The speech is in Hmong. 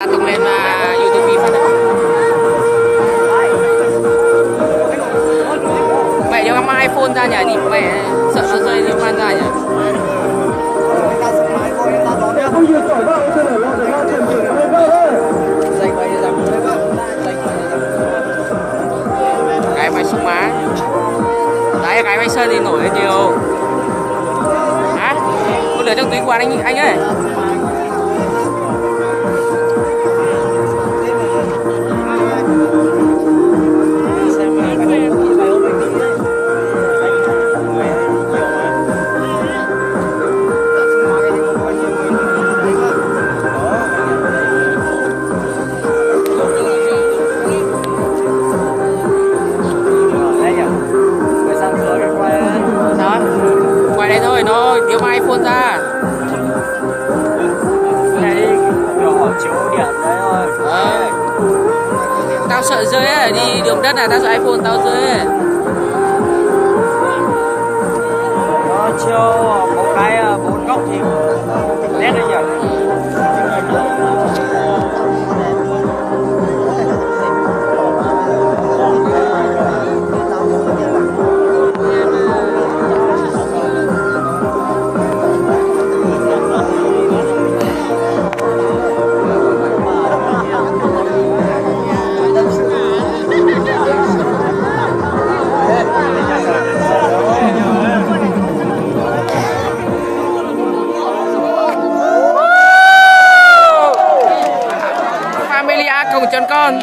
Tung lên mà YouTube phát. Mẹ cho em iPhone ra nhỉ, đi mẹ. Sợ nó rơi liên quan ra nhỉ. Cái mày súng má. Đấy, cái mày sơn thì nổi lên nhiều. Hả? Có lửa trong túi quần anh, anh ơi. Đó. Quay đây thôi, nó thiếu mai iPhone ra. Cái này đi, rồi họ chiếu điện đấy thôi. Ờ. Tao sợ rơi á, đi đường đất này tao sợ iPhone tao rơi á. Nó chiếu bốn cái, ờ, bốn góc thì nét đấy nhỉ? Familia cùng chọn con.